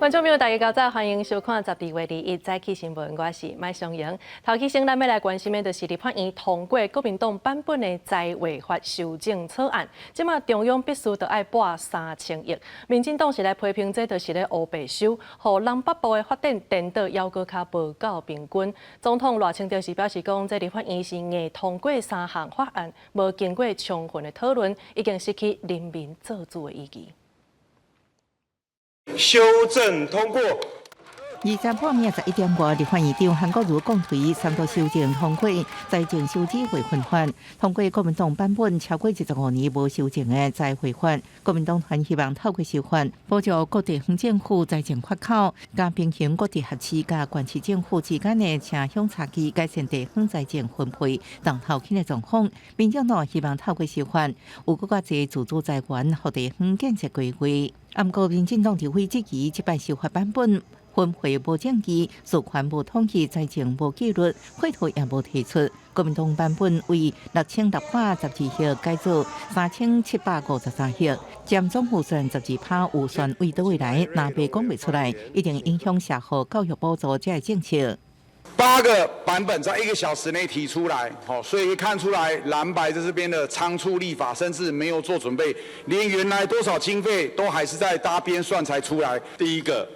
觀眾朋友，大家早，歡迎收看12月21早起新聞，我是麥松瑩。頭起先，咱欲來關心的就是立法院通過國民黨版本的財劃法修正草案，這馬中央必須著愛撥3000億。民進黨是來批評這就是咧烏白收，予南北部的發展顛倒，猶閣較無夠平均。總統賴清德是表示講，這立法院是硬通過三項法案，無經過充分的討論，已經失去人民做主的意義。修正通過。20半暝11點外，立法院長韓國瑜講台三度修正通過財政收支備份法，通過國民黨版本超過25年無修正的財劃法。國民黨團希望透過修法，補助各地方政府財政缺口，佮平衡各直轄市佮縣市政府之間的城鄉差距，改善地方財政分配重頭輕的狀況。民進黨希望透過修法，有閣較濟自主財源，予地方建設規劃。毋過民進黨立委質疑這擺修法版本，分配無證據，授權無統計，財政無記錄，配套也無提出。國民黨版本為6612億改做3753億，佔總預算12趴，預算為佗位來，若袂講袂出來，一定影響社福教育補助這个政策。八個版本在一個小時內提出來，好，所以看出來藍白在這邊的倉促立法，甚至沒有做準備，連原來多少經費都還是在大家邊算才出來。第一個，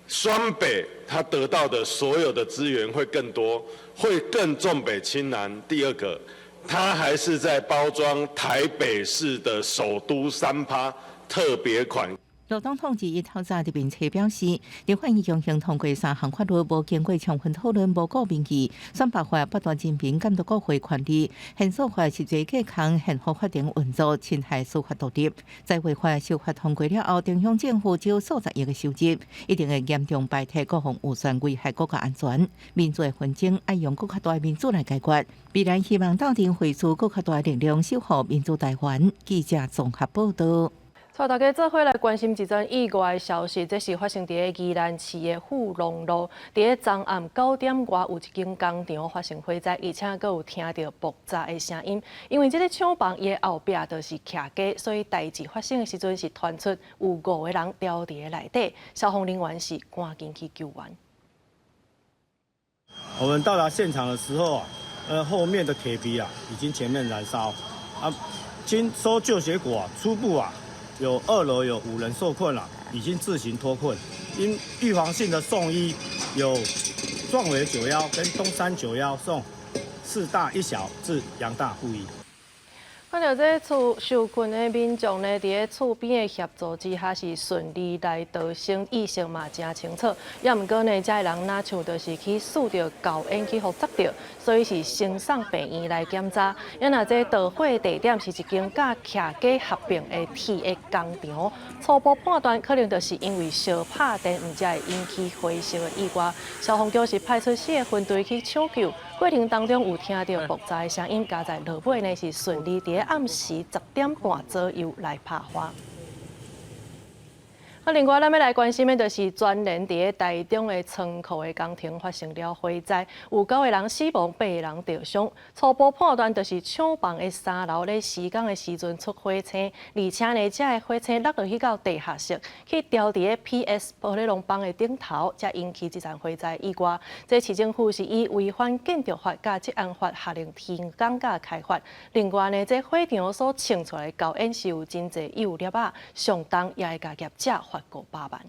雙北他得到的所有的資源會更多，會更重北輕南。第二個，他還是在包裝台北市的首都3趴特別款。羅總統21透早佇面冊表示，立法院強行通過三項法律，無經過充分討論，無顧民意，選罷法剝奪人民監督國會權利，限塑法實際架空憲法法定運作，侵害司法獨立。財劃法修法通過了後，中央政府只有數十億的收入，一定會嚴重排擠國防預算，危害國家安全。民主的紛爭愛用閣較大的民主來解決。未來希望鬥陣匯聚閣較大的力量，守護民主台灣。記者綜合報道。帶大家做伙來關心一則意外的消息，這是發生佇咧宜蘭市的富隆路，佇咧昨暗9點外有一間工廠發生火災，而且閣有聽著爆炸的聲音。因為這个廠房伊的後壁就是徛家，所以代誌發生的時陣是傳出有五個人牢佇咧內底，消防人員是趕緊去救援。我們到達現場的時候啊，後面的鐵皮啊已經全面燃燒，啊，經搜救結果啊，初步啊，有二樓有五人受困了，已經自行脫困。因預防性的送醫，有壯圍91跟東山91送四大一小至陽大附醫。看著這厝受困的民眾呢，佇咧厝邊的協助之下是順利來逃生，意識嘛誠清楚。也毋過呢，這个人若像就是去嗅著厚煙去予扎著，所以是先送病院來檢查。啊若這導火地點是一間佮徛家合併的鐵的工廠，初步判斷可能就是因為燒拍電，毋才會引起火燒的意外。消防局是派出四個分隊去搶救，過程當中有聽著爆炸的聲音，佳哉落尾呢是順利佇暗時10點半左右來拍火。啊，另外，咱欲來關心的，就是全聯佇咧台中的倉庫的工程發生了火災，有九個人死亡，八個人著傷。初步判斷就是廠房的三樓咧施工的時陣出火星，而且呢，這个火星落落去到地下室，去牢佇咧 PS 保麗龍板的頂頭，才引起這場火災意外。這市政府是以違反建築法佮職安法下令停工佮開罰。另外呢，這火場所衝出來的厚煙是有真濟幼粒仔，上重也會共業者罰500萬。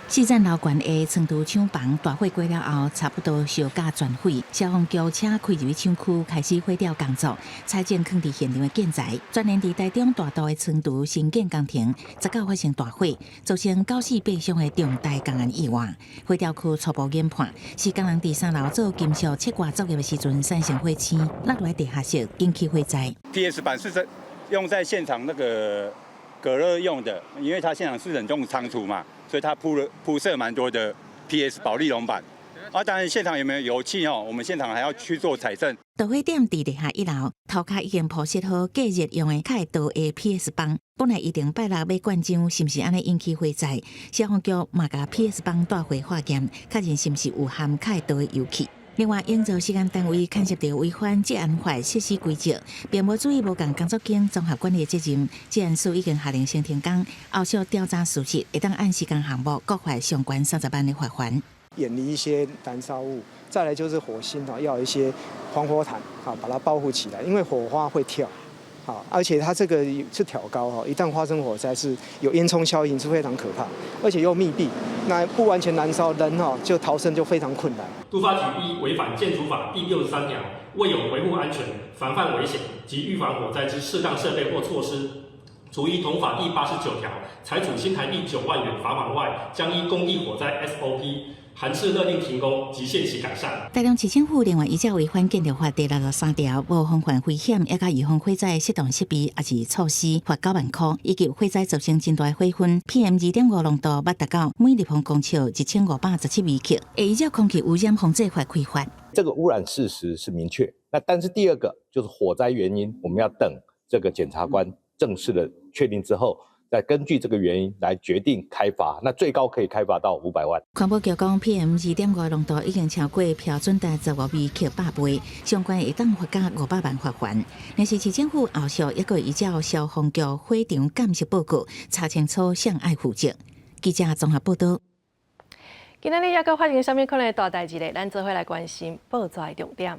四層樓懸的倉儲廠房大火過了後，差不多燒甲全毀。消防局車開入去廠區，開始火調工作，採證囥佇現場的建材。全聯佇台中大肚的倉儲新建工程，19發生大火，造成九死八傷的重大工安意外。火調區初步研判，是工人佇三樓做金屬切割作業的時陣產生火星，落來地下室引起火災。 PS 板是在用在現場那個隔熱用的，因為它現場是冷凍倉儲嘛，所以它鋪設蠻多的 PS 保麗龍板。啊，當然現場有沒有油氣哦？我們現場還要去做採證。導火點佇地下一樓，塗跤已經鋪設好隔熱用的較會導的 PS 板，本來預定拜六欲灌漿，是毋是按呢引起火災？消防局嘛共 PS 板帶回化驗，確認是毋是有含較會導的油氣。另外，營造施工單位牽涉著違反職安法實施規則，並無注意無仝工作間綜合管理責任。職安署已經下令先停工，後續調查屬實，會當按施工項目各罰上懸30萬的罰鍰。遠離一些燃燒物，再來就是火星啊，要有一些防火毯，好把它包覆起來，因為火花會跳，好，而且它這個是挑高哈，一旦發生火災是有煙囪效應，是非常可怕，而且又密閉，那不完全燃燒，人哈就逃生就非常困難。都發局依違反建築法第63條，未有維護安全、防範危險及預防火災之適當設備或措施，處依同法第89條，裁處新台幣9萬元罰款外，將依工地火災 SOP 函飭勒令停工及限期改善。台中市政府另外依照違反建築法第63條，無防範危險，抑佮預防火災適當設備抑是措施，罰9萬箍，以及火災造成真大火焚，PM 2.5濃度捌達到每立方公尺1517微克，會依照空氣污染防治法開罰。這個污染事實是明確，那但是第二個就是火災原因，我們要等這個檢察官正式的確定之後，再根據這個原因來決定開罰，那最高可以開罰到500萬。環保局講，PM 2.5濃度已經超過標準值15微克100倍，相關會當罰加500萬罰鍰。若是市政府後續抑閣依照消防局火場鑑識報告查清楚，誰愛負責。記者綜合報道。今仔日抑閣發生啥物款的大代誌咧？咱做伙來關心報紙的重點。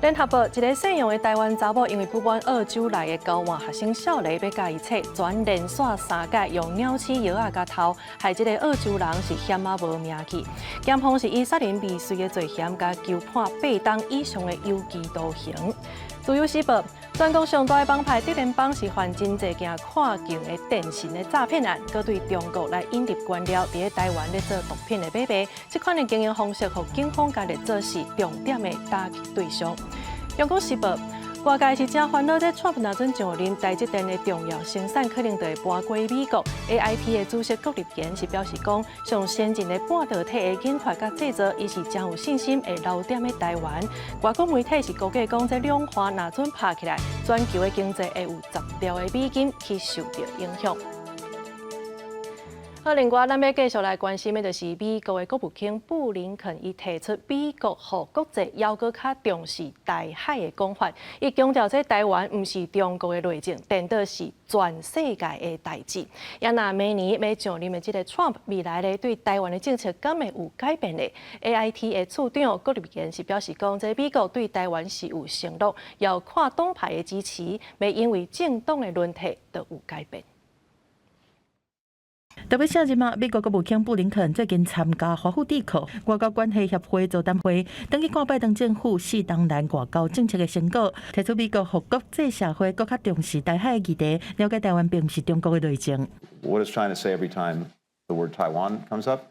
聯合報一个姓楊的台灣查某，因為不滿澳洲來的交換學生少年欲共伊冊，全連紲三擺用鳥鼠藥仔共偷，害這个澳洲人是險仔無命去。檢方是以殺人未遂的罪嫌，共求判8冬以上的有期徒刑。自由時報，全國上大的幫派竹聯幫是犯真濟件跨境的電信的詐騙案，閣對中國來引入官僚，佇咧台灣咧做毒品的買賣，這款的經營方式，予警方共列做是重點的打擊對象。中國時報，外界是誠煩惱，這川普若準上任，台積電的重要生產可能就會搬過美國。AIT 的主席郭立賢是表示講，上先進的半導體的研發佮製造，伊是誠有信心會留踮咧台灣。外國媒體是估計講，這兩岸若準拍起來，全球的經濟會有10兆的美金去受著影響。好，另外，咱欲繼續來關心的，就是美國的國務卿布林肯，伊提出美國予國際猶閣較重視台海的講法，伊強調這台灣毋是中國的內政，顛倒是全世界的代誌。也若明年欲上任的這个 Trump 未來咧對台灣的政策敢會有改變咧？AIT 的處長郭立堅是表示講，這美國對台灣是有承諾，要看黨派的支持，袂因為政黨的輪替就有改變。特別卸任嘛，美國國務卿布林肯最近參加華府智庫外交關係協會座談會，轉去看拜登政府4冬來外交政策的成果，提出美國予國際社會閣較重視台海議題，了解台灣並毋是中國的內政。 What is China say every time the word Taiwan comes up?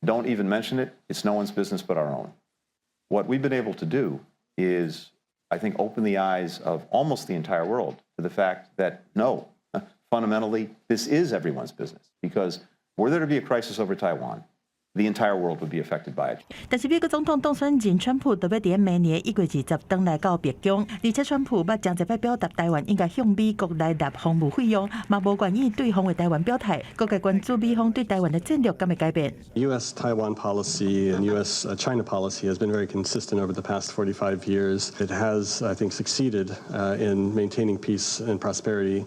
Don't even mention it. It's no one's business but our own. What we've been able to do is, I think, open the eyes of almost the entire world to the fact that no, fundamentally, this is everyone's business because were there to be a crisis over Taiwan, the entire world would be affected by it. 但是美國總統當選人川普特別佇明年1月20轉來到白宮，而且川普捌誠濟擺表達台灣應該向美國來納防務費用，嘛無願意對防衛台灣表態，各界關注美方對台灣的戰略敢會改變。 U.S. Taiwan policy and U.S. China policy has been very consistent over the past 45 years. It has, I think, succeeded in maintaining peace and prosperity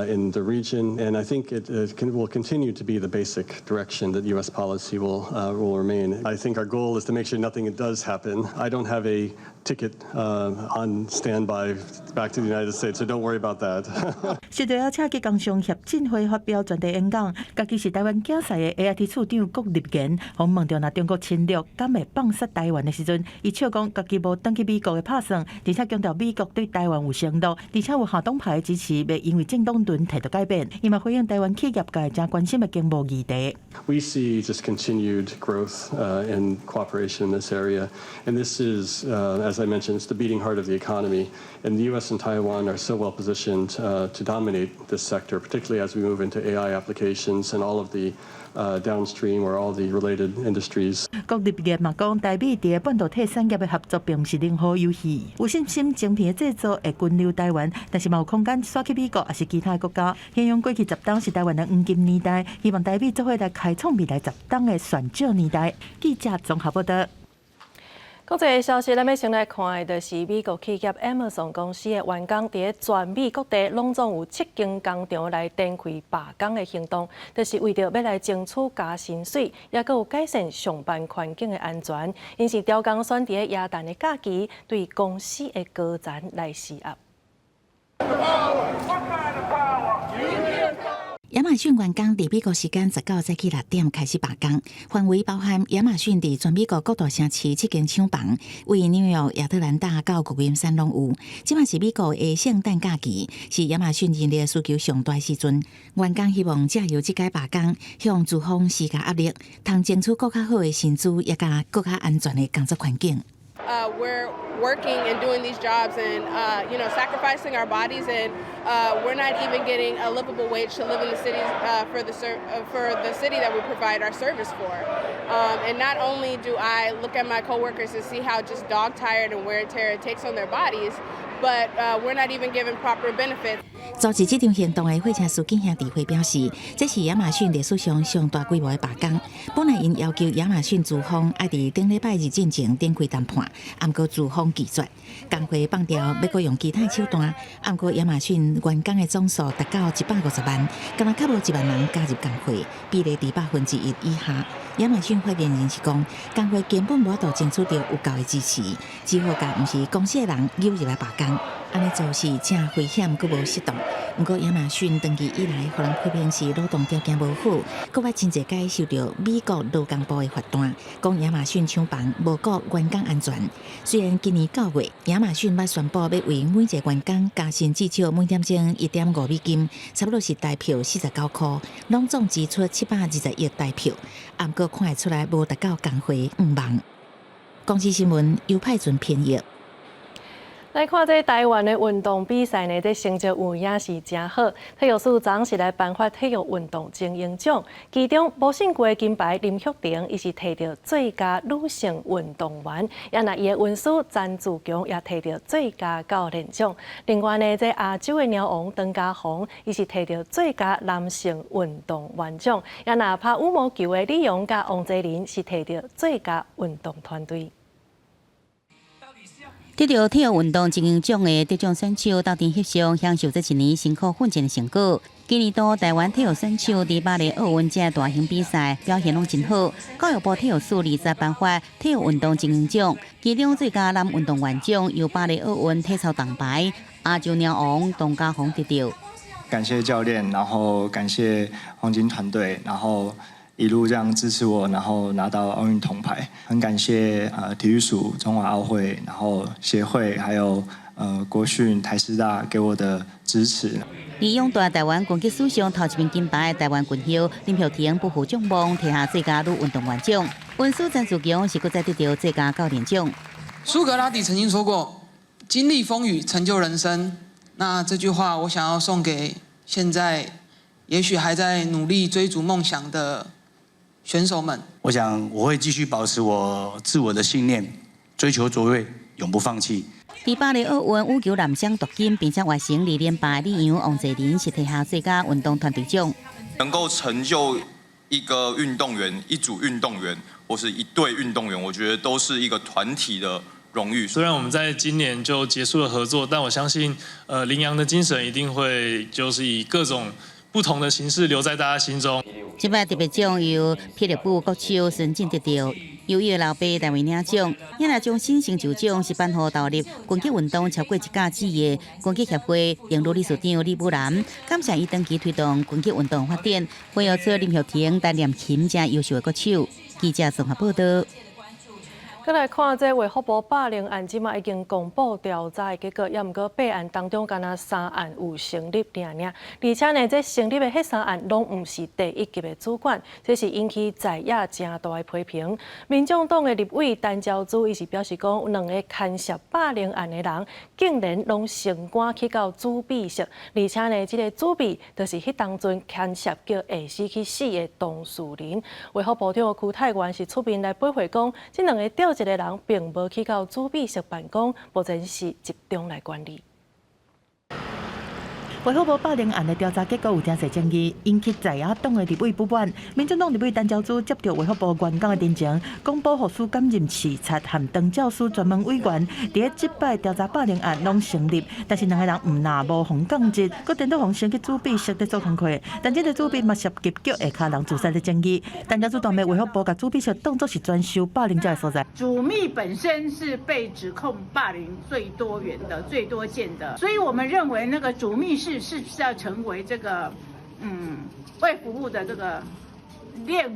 in the region, and I think it will continue to be the basic direction that U.S. policy will remain. I think our goal is to make sure nothing does happen. I don't have a ticket on standby back to the United States, so don't worry about that. 受到邀請去工商協進會發表專題演講，家己是台灣競賽的 AIT 處長郭立言，予問著若中國侵略敢會放殺台灣的時陣，伊笑講家己無轉去美國的拍算，而且強調美國對台灣有承諾，而且有跨黨派的支持，袂因為政黨輪替就改變。伊嘛回應台灣企業界誠關心的經貿議題。 We see just continued growth and cooperation in this area, and this is, as I mentioned, it's the beating heart of the economy. And the U.S. and Taiwan are so well positioned to dominate this sector, particularly as we move into AI applications and all of the downstream or all the related industries. 郭立言嘛講，台美佇半導體產業的合作並毋是零和遊戲，有信心晶片的製造會分流台灣，但是嘛有空間徙去美國抑是其他國家。形容過去10冬是台灣的黃金年代，希望台美做伙來開創未來10冬的璇石年代。記者綜合報道。國際消息，咱欲先來看的，就是美國企業 Amazon 公司的員工，佇全美各地攏總有七間工廠來展開罷工的行動，就是為著欲來爭取加薪水，抑閣有改善上班環境的安全。𪜶是刁工選佇耶誕的假期，對公司的高層來施壓。 Power? 亞馬遜員工佇美國時間19早起6點開始罷工，範圍包含亞馬遜佇全美國各大城市七間廠房，位紐約、亞特蘭大到舊金山攏有。這馬是美國的聖誕假期，是亞馬遜人力需求上大時陣。員工希望藉由這擺罷工，向資方施加壓力，通爭取閣較好的薪資，也佮閣較安全的工作環境。 We're working and doing these jobs and sacrificing our bodies and we're not even getting a livable wage to live in the cities for the city that we provide our service for. And not only do I look at my coworkers and see how just dog tired and wear and tear it takes on their bodies, but we're not even given proper benefits. 組織這場行動的貨車司機兄弟會表示，這是亞馬遜歷史上上大規模的罷工。本來𪜶要求亞馬遜資方愛佇頂禮拜日進前展開談判，毋過資方拒絕。工會放調欲閣用其他手段，毋過亞馬遜員工的總數達到150萬，敢若較無1萬人加入工會，比例佇1%以下。亞馬遜發言人是講，工會根本無法度爭取著有夠的支持，只好共毋是公司的人誘入來罷工。按呢做是誠危險，閣無適當。毋過亞馬遜長期以來，予人批評是勞動條件無好，閣捌真濟擺受著美國勞工部的罰單，講亞馬遜廠房無顧員工安全。雖然今年9月，亞馬遜捌宣布欲為每一個員工加薪至少每點鐘1.5美金，差不多是台票49箍，攏總支出720億台票。毋過看會出來無達到工會願望。公視新聞由派准編譯。來看這台灣的運動比賽呢，這成績有影是誠好。體育署昨是來頒發體育運動精英獎，其中無勝過金牌林玉婷，伊是提著最佳女性運動員，也若伊的恩師詹志強也提著最佳教練獎。另外呢，這亞洲的鳥王張家宏，伊是提著最佳男性運動員獎，也若拍羽毛球的李洋佮王澤林是提著最佳運動團隊。得著體育運動精英獎的得獎選手鬥陣翕相，享受這一年辛苦奮戰的成果。今年度台灣體育選手佇巴黎奧運這大型比賽表現攏真好。教育部體育署二十頒發體育運動精英獎，其中最佳男運動員獎由巴黎奧運體操銅牌亞洲鳥王董家鴻得著。感謝教練，然後感謝黃金團隊，然後一路這樣支持我，然後拿到奧運銅牌，很感謝體育署、中華奧會，然後協會，還有國訓台師大給我的支持。而勇奪台灣拳擊史上頭一面金牌，台灣拳后林玉婷不負眾望，提下最佳女運動員獎。恩師詹志強是閣再得著最佳教練獎。蘇格拉底曾經說過：經歷風雨，成就人生。那這句話，我想要送給現在也許還在努力追逐夢想的選手們。我想我會繼續保持我自我的信念，追求卓越，永不放棄。佇巴黎奧運羽球男雙奪金，並且完成二連霸，李洋、王澤林是提下最佳運動團隊獎。能夠成就一個運動員、一組運動員或是一隊運動員，我覺得都是一個團體的榮譽。雖然我們在今年就結束了合作，但我相信，麟洋的精神一定會就是以各種不同的形式留在大家心中。這擺特別獎由霹靂布國手孫進得著，由伊的老爸代為領獎。也若將新成就獎是頒予投入拳擊運動超過一甲子的拳擊協會榮譽理事長李武南，感謝伊長期推動拳擊運動發展，培育出林玉婷、陳念琴這優秀的國手。記者綜合報道。閣來看這衛福部霸凌案，這馬已經公布調查的結果，也毋過八案當中，干焦三案有成立爾爾，而且呢，這成立的彼三案攏毋是第一級的主管，這是引起在野誠大的批評。民眾黨的立委陳昭姿伊是表示講，兩个牽涉霸凌案的人，竟然攏升官去到主秘室，而且呢，這个主秘就是彼當陣牽涉叫下死去死的當事人。衛福部長邱泰源是出面來駁回講，這兩个調職的人並無去到主秘室辦公，目前是集中來管理。衛福部霸凌案的調查結果有誠濟爭議，引起在野黨的立委不滿。民進黨立委陳昭姿接著衛福部員工的陳情，講保護司兼任視察和長照司專門委員，佇咧這擺調查霸凌案攏成立，但是兩个人毋但無予降職，閣顛倒予升去主筆室咧做工課。但這个主筆嘛涉及叫下跤人自殺的爭議。陳昭姿當面衛福部共主筆室當作是專收霸凌者的所在。主秘本身是被指控霸凌最多元的、最多件的，所以我們認為那個主秘室是不是要成為這個衛福部的這個煉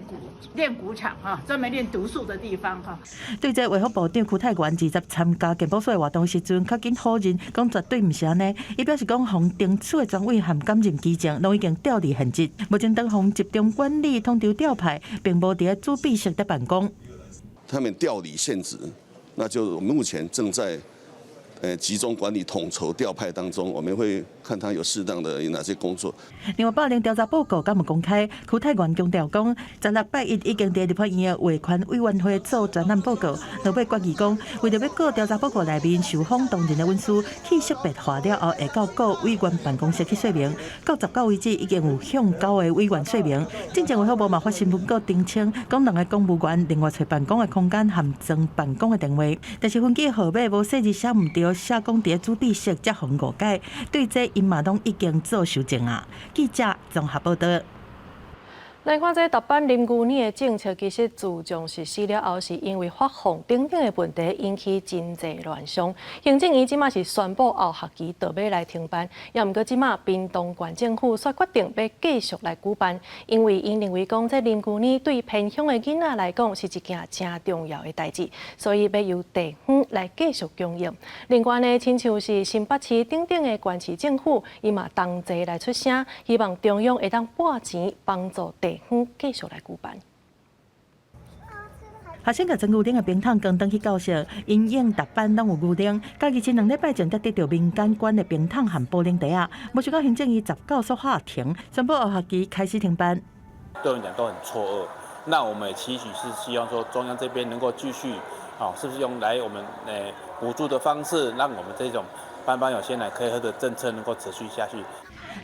蠱場哈，專門煉毒素的地方哈。對這衛福部長邱泰源20參加健保署的活動時陣，較緊否認講絕對毋是按呢。伊表示講，予懲處的專委和兼任基層攏已經調離現職，目前當予集中管理統籌調派，並無佇咧主秘室咧辦公。他們調離現職，那就目前正在集中管理統籌調派當中，我們會看他有適當的有哪些工作。另外，霸凌調查報告敢有公開？邱泰源強調講，16拜一已經佇立法院的衛權委員會做專案報告，落尾決議講，為著欲告調查報告內面受訪當人的隱私去識別化了後，會到各委員辦公室去說明。到19為止，已經有向九个委員說明。進前衛福部嘛發新聞稿澄清，講兩个公務員另外揣辦公的空間和裝辦公的電話，但是分機號碼無細字寫毋著。寫講佇咧主筆室才予誤解，對這𪜶嘛攏已經做修正啊。記者綜合報導。來看這踏板啉牛奶的政策，其實自從實施了後，是因為發放等等的問題，引起真濟亂象。行政院這馬是宣布後學期就欲來停辦，也毋過這馬屏東縣政府煞決定欲繼續來舉辦，因為𪜶認為講這啉牛奶對偏鄉的囡仔來講是一件誠重要的代誌，所以欲由地方來繼續供應。另外呢，親像是新北市等等的縣市政府，伊嘛同齊來出聲，希望中央會當撥錢幫助地方繼續來舉辦。學生共裝牛奶的冰桶扛轉去教室，營養逐班攏有牛奶。家己前2禮拜前才得著民間捐的冰桶和保冷袋仔，無想到行政院19煞喊停，宣布後學期開始停辦。對我們講都很錯愕。那我們也期許是希望說中央這邊能夠繼續，是不是用來我們補助的方式，讓我們這種班班有鮮奶可以喝的政策能夠持續下去。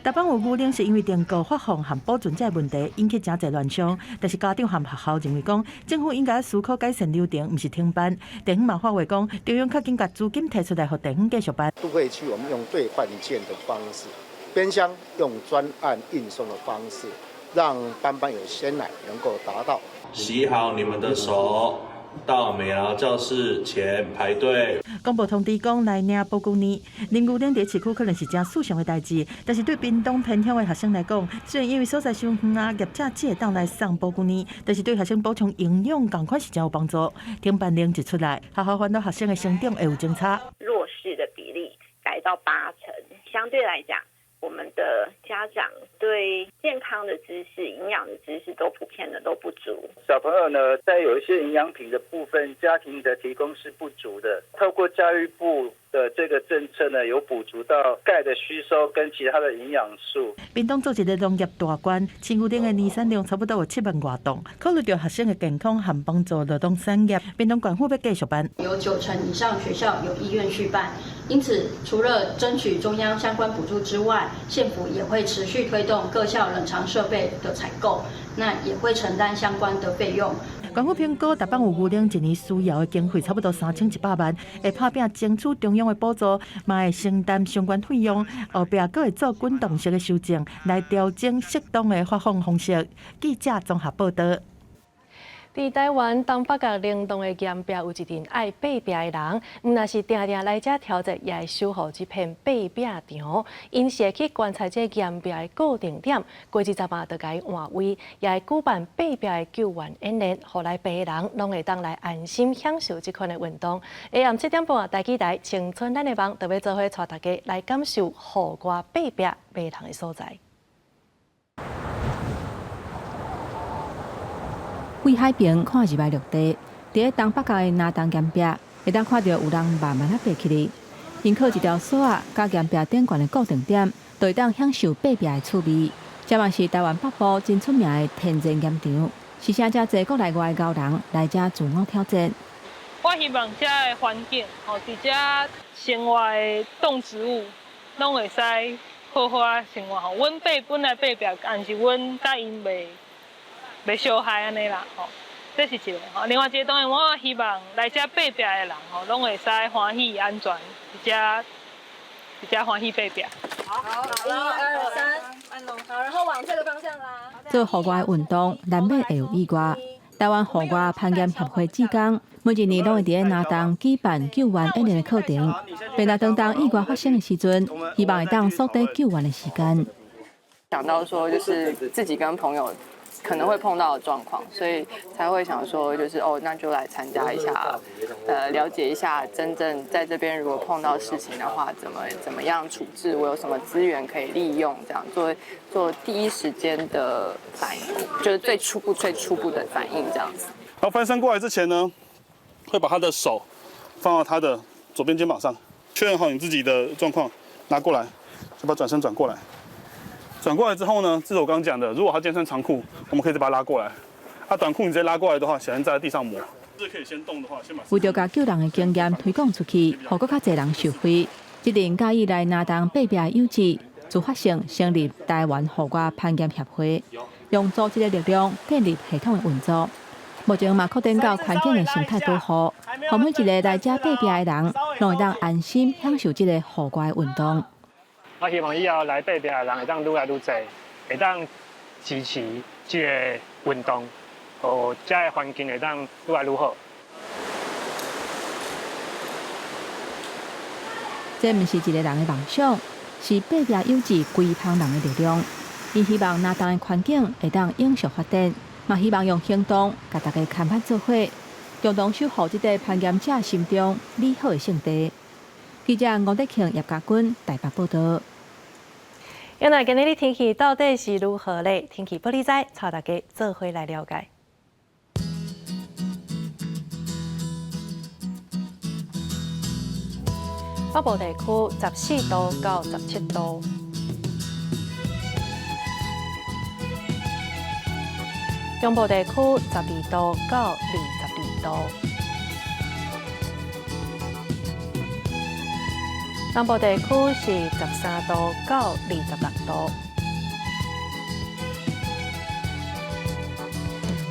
踏板有牛奶是因為訂購發放和保存這个問題引起誠濟亂象，但是家長和學校認為講，政府應該思考改善流程，毋是停辦。地方嘛發話講，中央較緊共資金提出來，予地方繼續辦。都會區我們用兌換券的方式，偏鄉用專案運送的方式，讓班班有鮮奶能夠達到。洗好你們的手。到美勞教室前排隊。公布通知講來領保牛奶，啉牛奶佇市區可能是誠時尚的代誌，但是對屏東偏鄉的學生來講，雖然因為所在傷遠啊，業者只會當來送保牛奶，但是對學生補充營養仝款是誠有幫助。停辦令一出來，學校煩惱學生的成長會有增差。弱勢的比例達到8成，相對來講，我們的家長對健康的知識、營養的知識都普遍的都不足。小朋友呢，在有一些營養品的部分，家庭的提供是不足的。透過教育部的這個政策呢，有補足到鈣的吸收跟其他的營養素。屏東做一个農業大縣，飼牛奶的年產量差不多有7萬外噸。考慮著學生的健康和幫助勞動產業，屏東縣府欲繼續辦。有9成以上學校有意願續辦，因此除了爭取中央相關補助之外，縣府也會持續推動各校冷藏設備的採購，那也會承擔相關的費用。縣府評估，踏板有牛奶一年需要的經費差不多3100萬，會拍拚爭取中央的補助，嘛會承擔相關費用，後壁閣會做滾動式的修正，來調整適當的發放方式。記者綜合報導。佇台灣東北角屏東的岩壁有一陣愛爬壁的人，毋但是定定來遮挑戰，也會守護這片爬壁場。𪜶是會去觀察這岩壁的固定點，過一陣仔就共伊換位，也會舉辦爬壁的救援演練，予來爬的人攏會當來安心享受這款的運動。下暗7點半，台語台青春咱的夢，就欲做伙帶大家來感受戶外爬壁迷人的所在。對海邊看入來陸地，佇咧東北角的林東岩壁，會當看著有人慢慢仔爬起來，𪜶靠一條索仔佮岩壁頂懸的固定點，就會當享受爬壁的趣味。這嘛是台灣北部真出名的天然岩場，時常誠濟國內外的𠢕人來遮自我挑戰。我希望遮的環境，吼，佇遮生活的動植物，攏會使好好仔生活吼。阮爬本來爬壁，但是阮佮𪜶袂袂相害按呢啦吼。這是一个吼。另外一个當然，我希望來遮爬壁的人吼，攏會使歡喜安全，佇遮佇遮歡喜爬壁。好，一二三，好，然後往這個方向拉。做戶外運動，難免會有意外。台灣戶外攀岩協會志工每一年攏會佇咧拿東舉辦救援演練的課程，並若當當意外發生的時陣，希望會當縮短救援的時間。想到說，就是自己跟朋友可能會碰到的狀況，所以才會想說，就是哦，那就來參加一下，了解一下真正在這邊如果碰到事情的話，怎麼樣處置，我有什麼資源可以利用，這樣做第一時間的反應，就是最初步最初步的反應這樣子。然後翻身過來之前呢，會把他的手放到他的左邊肩膀上，確認好你自己的狀況，拿過來，就把轉身轉過來。轉過來之後呢，這是我剛剛講的，如果他今天穿長褲，我們可以再把他拉過來。啊，短褲你直接拉過來的話，小心站在地上磨。這可以先動的話，先把。為著共救人的經驗推廣出去，予閣較濟人受惠，這陣佮意來拿東爬壁的有志，自發性成立台灣戶外攀岩協會，用組織的力量建立系統的運作。目前嘛擴展到環境的生態保護，予每一个來遮爬壁的人，攏會當安心享受這个戶外運動。我希望以後來爬壁的人會當愈來愈濟，會當支持這个運動，予遮的環境會當愈來愈好。這毋是一个人的夢想，是爬壁有志規蜂人的力量。伊希望拿東的環境會當永續發展，嘛希望用行動共大家牽挽做伙，共同守護這塊攀岩者心中美好的聖地。記者吳德慶、葉家軍台北報導。原來今日的天氣到底是如何咧？天氣玻璃仔，帶大家做伙來了解。北部地區14度到17度，中部地區12度到22度，南部地區是13度到26度，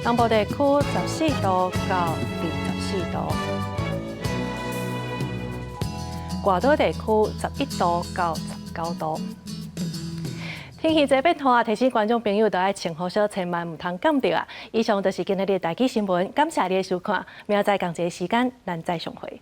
南部地區14度到24度。外島地區11度到19度。天氣這變化，提醒觀眾朋友都愛穿好少，千萬毋通感著啊！以上就是今日的台語新聞，感謝你的收看，明仔載仝一个時間，咱再相會。